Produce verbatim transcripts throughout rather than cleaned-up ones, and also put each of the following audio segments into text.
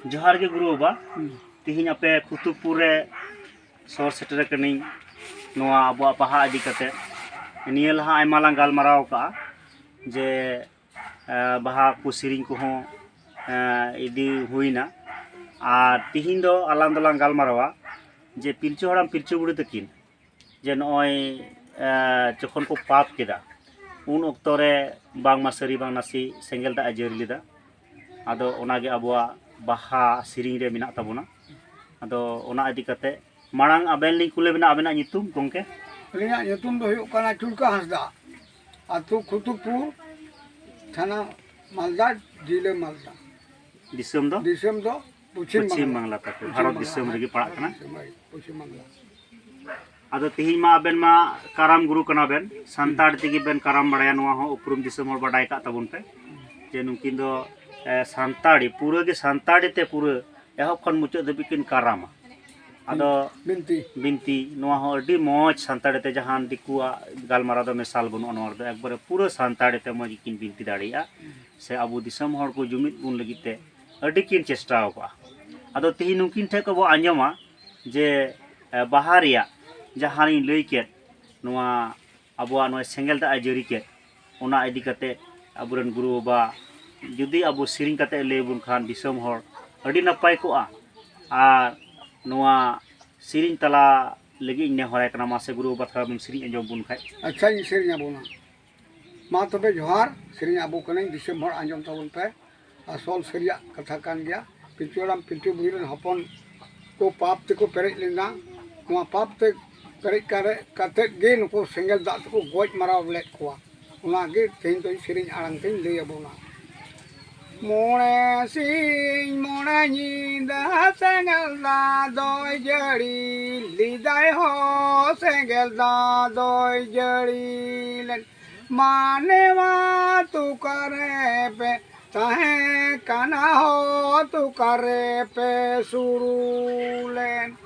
ᱡᱚᱦᱟᱨ ᱜᱮ ᱜᱩᱨᱩ ᱵᱟᱵᱟ᱾ ᱛᱤᱦᱤᱧ ᱟᱯᱮ ᱠᱩᱛᱩᱵᱽᱯᱩᱨ ᱨᱮ ᱥᱚᱦᱚᱨ ᱥᱮᱴᱮᱨ ᱟᱠᱟᱱᱟᱹᱧ ᱱᱚᱣᱟ ᱟᱵᱚᱣᱟᱜ ᱵᱟᱦᱟ ᱤᱫᱤ ᱠᱟᱛᱮ᱾ ᱱᱤᱭᱟᱹ ᱞᱟᱦᱟ ᱟᱭᱢᱟ ᱞᱟᱝ ᱜᱟᱞᱢᱟᱨᱟᱣ ᱟᱠᱟᱫᱼᱟ ᱡᱮ ᱵᱟᱦᱟ ᱠᱚ ᱥᱮᱨᱮᱧ ᱠᱚᱦᱚᱸ ᱤᱫᱤ ᱦᱩᱭᱱᱟ᱾ ᱟᱨ ᱛᱤᱦᱤᱧ ᱫᱚ ᱟᱞᱟᱝ ᱫᱚᱞᱟᱝ ᱜᱟᱞᱢᱟᱨᱟᱣᱟ ᱡᱮ ᱯᱤᱞᱪᱩ ᱦᱟᱲᱟᱢ ᱯᱤᱞᱪᱩ ᱵᱩᱲᱦᱤ ᱛᱟᱹᱠᱤᱱ ᱡᱮ ᱱᱚᱜᱼᱚᱭ ᱡᱚᱠᱷᱚᱱ ᱠᱚ ᱯᱟᱯ ᱠᱮᱫᱟ, ᱩᱱ ᱚᱠᱛᱚ ᱨᱮ ᱵᱟᱝᱢᱟ ᱥᱟᱹᱨᱤ ᱵᱟᱝ ᱱᱟᱥᱮ ᱥᱮᱸᱜᱮᱞ ᱫᱟᱜ ᱮ ᱡᱟᱹᱨᱤ ᱞᱮᱫᱟ᱾ ᱟᱫᱚ ᱚᱱᱟᱜᱮ ᱟᱵᱚᱣᱟᱜ ᱵᱟᱦᱟ ᱥᱮᱨᱮᱧ ᱨᱮ ᱢᱮᱱᱟᱜ ᱛᱟᱵᱚᱱᱟ᱾ ᱟᱫᱚ ᱚᱱᱟ ᱤᱫᱤ ᱠᱟᱛᱮ ᱢᱟᱲᱟᱝ ᱟᱵᱮᱱ ᱞᱤᱧ ᱠᱩᱞᱤ ᱵᱮᱱᱟ, ᱟᱵᱮᱱᱟᱜ ᱧᱩᱛᱩᱢ ᱜᱚᱢᱠᱮ? ᱟᱹᱞᱤᱧᱟᱜ ᱧᱩᱛᱩᱢ ᱫᱚ ᱦᱩᱭᱩᱜ ᱠᱟᱱᱟ ᱪᱩᱞᱠᱟ ᱦᱟᱸᱥᱫᱟ, ᱟᱹᱛᱩ ᱠᱷᱩᱛᱩᱯᱩᱨ, ᱛᱷᱟᱱᱟ ᱢᱟᱞᱫᱟ, ᱡᱤᱞᱟᱹ ᱢᱟᱞᱫᱟ᱾ ᱫᱤᱥᱚᱢ ᱫᱚ? ᱫᱤᱥᱚᱢ ᱫᱚ ᱯᱚᱪᱷᱤᱢ ᱯᱚᱪᱷᱤᱢ ᱵᱟᱝᱞᱟ᱾ ᱵᱟᱝᱞᱟ ᱛᱟᱯᱮ, ᱯᱚᱪᱷᱤᱢ ᱵᱷᱟᱨᱚᱛ ᱵᱟᱝᱞᱟ᱾ ᱫᱤᱥᱚᱢ ᱨᱮᱜᱮ ᱯᱟᱲᱟᱜ ᱠᱟᱱᱟ᱾ ᱦᱳᱭ, ᱯᱚᱪᱷᱤᱢ ᱵᱟᱝᱞᱟ᱾ ᱟᱫᱚ ᱛᱤᱦᱤᱧ ᱢᱟ ᱟᱵᱮᱱ ᱢᱟ ᱠᱟᱨᱟᱢ ᱜᱩᱨᱩ ᱠᱟᱱᱟ ᱵᱮᱱ, ᱥᱟᱱᱛᱟᱲ ᱛᱮᱜᱮ ᱵᱮᱱ ᱠᱟᱨᱟᱢ ᱵᱟᱲᱟᱭᱟ, ᱱᱚᱣᱟ ᱦᱚᱸ ᱩᱯᱨᱩᱢ ᱫᱤᱥᱚᱢ ᱦᱚᱲ ᱵᱟᱰᱟᱭ ᱠᱟᱜ ᱛᱟᱵᱚᱱ ᱯᱮ ᱡᱮ ᱱᱩᱠᱤᱱ ᱫᱚ ᱮ, ᱥᱟᱱᱛᱟᱲᱤ, ᱯᱩᱨᱟᱹ ᱜᱮ ᱥᱟᱱᱛᱟᱲᱤ ᱛᱮ ᱯᱩᱨᱟᱹ ᱮᱦᱚᱵ ᱠᱷᱚᱱ ᱢᱩᱪᱟᱹᱫ ᱫᱷᱟᱹᱵᱤᱡ ᱠᱤᱱ ᱠᱟᱨᱟᱢᱟ᱾ ᱟᱫᱚ ᱵᱤᱱᱛᱤ᱾ ᱵᱤᱱᱛᱤ, ᱱᱚᱣᱟ ᱦᱚᱸ ᱟᱹᱰᱤ ᱢᱚᱡᱽ ᱥᱟᱱᱛᱟᱲᱤ ᱛᱮ, ᱡᱟᱦᱟᱱ ᱫᱤᱠᱩᱣᱟᱜ ᱜᱟᱞᱢᱟᱨᱟᱣ ᱫᱚ ᱢᱮᱥᱟᱞ ᱵᱟᱹᱱᱩᱜᱼᱟ ᱱᱚᱣᱟ ᱨᱮᱫᱚ, ᱮᱠᱵᱟᱨᱮ ᱯᱩᱨᱟᱹ ᱥᱟᱱᱛᱟᱲᱤ ᱛᱮ ᱢᱚᱡᱽ ᱜᱮᱠᱤᱱ ᱵᱤᱱᱛᱤ ᱫᱟᱲᱮᱭᱟᱜᱼᱟ᱾ ᱥᱮ ᱟᱵᱚ ᱫᱤᱥᱚᱢ ᱦᱚᱲ ᱠᱚ ᱡᱩᱢᱤᱫ ᱵᱚᱱ ᱞᱟᱹᱜᱤᱫ ᱛᱮ ᱟᱹᱰᱤ ᱠᱤᱱ ᱪᱮᱥᱴᱟ ᱟᱠᱟᱫᱼᱟ᱾ ᱟᱫᱚ ᱛᱤᱦᱤᱧ ᱱᱩᱠᱤᱱ ᱴᱷᱮᱱ ᱠᱷᱚᱱ ᱵᱚ ᱟᱸᱡᱚᱢᱟ ᱡᱮ, ᱮ, ᱵᱟᱦᱟ ᱨᱮᱭᱟᱜ ᱡᱟᱦᱟᱸ ᱞᱤᱧ ᱞᱟᱹᱭ ᱠᱮᱫ, ᱱᱚᱣᱟ ᱟᱵᱚᱣᱟᱜ ᱱᱚᱜᱼᱚᱭ ᱥᱮᱸᱜᱮᱞ ᱫᱟᱜ ᱮ ᱡᱟᱹᱨᱤ ᱠᱮᱫ, ᱚᱱᱟ ᱤᱫᱤ ᱠᱟᱛᱮ ᱟᱵᱚᱨᱮᱱ ᱜᱩᱨᱩ ᱵᱟᱵᱟ ᱡᱩᱫᱤ ᱟᱵᱚ ᱥᱮᱨᱮᱧ ᱠᱟᱛᱮ ᱞᱟᱹᱭ ᱟᱵᱚᱱ ᱠᱷᱟᱱ ᱫᱤᱥᱚᱢ ᱦᱚᱲ ᱟᱹᱰᱤ ᱱᱟᱯᱟᱭ ᱠᱚᱜᱼᱟ᱾ ᱟᱨ ᱱᱚᱣᱟ ᱥᱮᱨᱮᱧ ᱛᱟᱞᱟ ᱞᱟᱹᱜᱤᱫ ᱤᱧ ᱱᱮᱦᱚᱨᱟᱭ ᱠᱟᱱᱟ, ᱢᱟᱥᱮ ᱜᱩᱨᱩ ᱵᱟᱵᱟ ᱛᱷᱚᱲᱟ ᱵᱚᱱ ᱥᱮᱨᱮᱧ ᱟᱸᱡᱚᱢ ᱵᱚᱱ ᱠᱷᱟᱡ᱾ ᱟᱪᱪᱷᱟᱧ ᱥᱮᱨᱮᱧ ᱟᱵᱚᱱᱟ᱾ ᱢᱟ ᱛᱚᱵᱮ ᱡᱚᱦᱟᱨ, ᱥᱮᱨᱮᱧ ᱟᱵᱚ ᱠᱟᱹᱱᱟᱹᱧ, ᱫᱤᱥᱚᱢ ᱦᱚᱲ ᱟᱸᱡᱚᱢ ᱛᱟᱵᱚᱱ ᱯᱮ᱾ ᱟᱥᱚᱞ ᱥᱟᱹᱨᱤᱭᱟᱜ ᱠᱟᱛᱷᱟ ᱠᱟᱱ ᱜᱮᱭᱟ᱾ ᱯᱤᱞᱪᱩ ᱦᱟᱲᱟᱢ ᱯᱤᱞᱪᱩ ᱵᱩᱲᱦᱤ ᱨᱮᱱ ᱦᱚᱯᱚᱱ ᱠᱚ ᱯᱟᱯ ᱛᱮᱠᱚ ᱯᱮᱨᱮᱡ ᱞᱮᱱᱟ᱾ ᱱᱚᱣᱟ ᱯᱟᱯ ᱛᱮ ᱯᱮᱨᱮᱡ ᱠᱟᱨᱮ-, ᱠᱟᱛᱮᱫ ᱜᱮ ᱱᱩᱠᱩ ᱥᱮᱸᱜᱮᱞ ᱫᱟᱜ ᱛᱮᱠᱚ ᱜᱚᱡ ᱢᱟᱨᱟᱣ ᱞᱮᱫ ᱠᱚᱣᱟ᱾ ᱚᱱᱟᱜᱮ ᱛᱮᱦᱮᱧ ᱫᱚ ᱥᱮᱨᱮᱧ ᱟᱲᱟᱝ ᱛᱮᱧ ᱞᱟᱹᱭ ᱟᱵᱚᱱᱟ᱾ ᱢᱚᱬᱮ ᱥᱤᱧ ᱢᱚᱬᱮ ᱧᱤᱫᱟᱹ ᱥᱮᱸᱜᱮᱞ ᱫᱟᱜ ᱫᱚᱭ ᱡᱟᱹᱲᱤ ᱞᱮᱫᱟᱭ ᱦᱳ, ᱥᱮᱸᱜᱮᱞ ᱫᱟᱜ ᱫᱚᱭ ᱡᱟᱹᱲᱤ ᱞᱮᱫ᱾ ᱢᱟᱱᱮᱣᱟ ᱛᱩᱠᱟᱨᱮ ᱯᱮ ᱛᱟᱦᱮᱸ ᱠᱟᱱᱟ ᱦᱳ, ᱛᱩᱠᱟᱨᱮ ᱯᱮ ᱥᱩᱨᱩ ᱞᱮᱱ᱾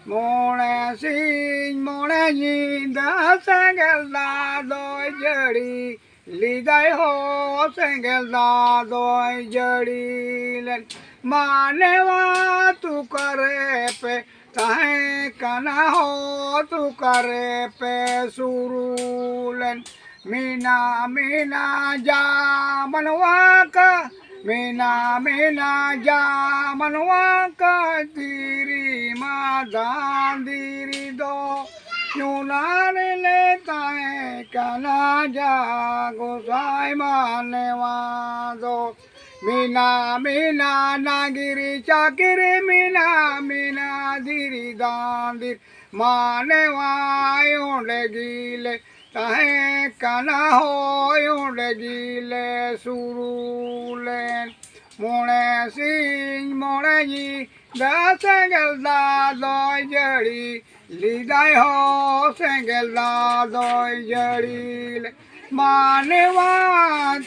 ᱢᱚᱬᱮ ᱥᱤᱧ ᱢᱚᱬᱮ ᱧᱤᱫᱟᱹ ᱥᱮᱸᱜᱮᱞ ᱫᱟᱜ ᱫᱚᱭ ᱡᱟᱹᱲᱤ ᱞᱮᱫᱟᱭ ᱦᱚ ᱥᱮᱸᱜᱮᱞ ᱫᱟᱜ ᱫᱚᱭ ᱡᱟᱹᱲᱤ ᱞᱮᱱ, ᱢᱟᱱᱮᱣᱟ ᱛᱩᱠᱟᱨᱮ ᱯᱮ ᱛᱟᱦᱮᱸ ᱠᱟᱱᱟ ᱦᱚ ᱛᱩᱠᱟᱨᱮ ᱯᱮ ᱥᱩᱨᱩ ᱞᱮᱱ᱾ ᱢᱮᱱᱟ ᱢᱮᱱᱟ ᱡᱟ ᱢᱟᱱᱣᱟ ᱠᱟ ᱢᱮᱱᱟ ᱢᱮᱱᱟ ᱡᱟ ᱢᱟᱱᱣᱟ ᱠᱟ ᱫᱤᱨᱤ ᱢᱟ ᱫᱟᱱ ᱫᱤᱨᱤ ᱫᱚ ᱧᱩᱱᱟ ᱨᱮᱞᱮ ᱛᱟᱦᱮᱸ ᱠᱟᱱᱟ ᱡᱟ ᱜᱚᱸᱥᱟᱭ ᱢᱟᱱᱮᱣᱟ ᱫᱚ᱾ ᱢᱮᱱᱟ ᱢᱮᱱᱟ ᱱᱟᱜᱤᱨᱤ ᱪᱟᱠᱤᱨᱤ ᱢᱮᱱᱟ ᱢᱮᱱᱟ ᱫᱤᱨᱤ ᱫᱟᱱ ᱫᱤᱨ ᱢᱟᱱᱮᱣᱟᱭ ᱚᱸᱰᱮ ᱜᱮᱞᱮ ᱛᱟᱦᱮᱸ ᱠᱟᱱᱟ ᱦᱳᱭ ᱚᱸᱰᱮ ᱜᱮᱞᱮ ᱥᱩᱨᱩ ᱞᱮᱱ᱾ ᱢᱚᱬᱮ ᱥᱤᱧ ᱢᱚᱬᱮ ᱧᱤᱫᱟᱹ ᱥᱮᱸᱜᱮᱞ ᱫᱟᱜ ᱫᱚᱭ ᱡᱟᱹᱲᱤ ᱞᱮᱫᱟᱭ ᱦᱚ ᱥᱮᱸᱜᱮᱞ ᱫᱟᱜ ᱫᱚᱭ ᱡᱟᱹᱲᱤ ᱞᱮ ᱢᱟᱱᱮᱣᱟ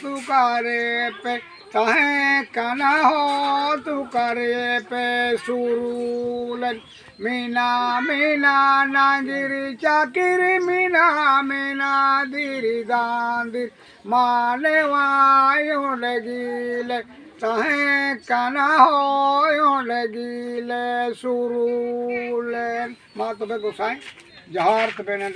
ᱛᱩᱠᱟᱨᱮ ᱯᱮ ᱛᱟᱦᱮᱸ ᱠᱟᱱᱟ ᱦᱚ ᱛᱩᱠᱟᱨᱮ ᱯᱮ ᱥᱩᱨᱩ ᱞᱮᱱ᱾ ᱢᱮᱱᱟ ᱢᱮᱱᱟ ᱱᱟᱜᱤᱨᱤ ᱪᱟᱠᱤᱨᱤ ᱢᱮᱱᱟ ᱢᱮᱱᱟ ᱫᱤᱨᱤ ᱫᱟᱱ ᱫᱤᱨ ᱢᱟᱱᱮᱣᱟᱭ ᱚᱸᱰᱮ ᱜᱮᱞᱮ ᱛᱟᱦᱮᱸ ᱠᱟᱱᱟ ᱦᱳᱭ ᱚᱸᱰᱮ ᱜᱮᱞᱮ ᱥᱩᱨᱩ ᱞᱮᱱ᱾ ᱢᱟ ᱛᱚᱵᱮ ᱜᱚᱸᱥᱟᱭ ᱡᱚᱦᱟᱨ ᱛᱚᱵᱮ ᱱᱚᱰᱮ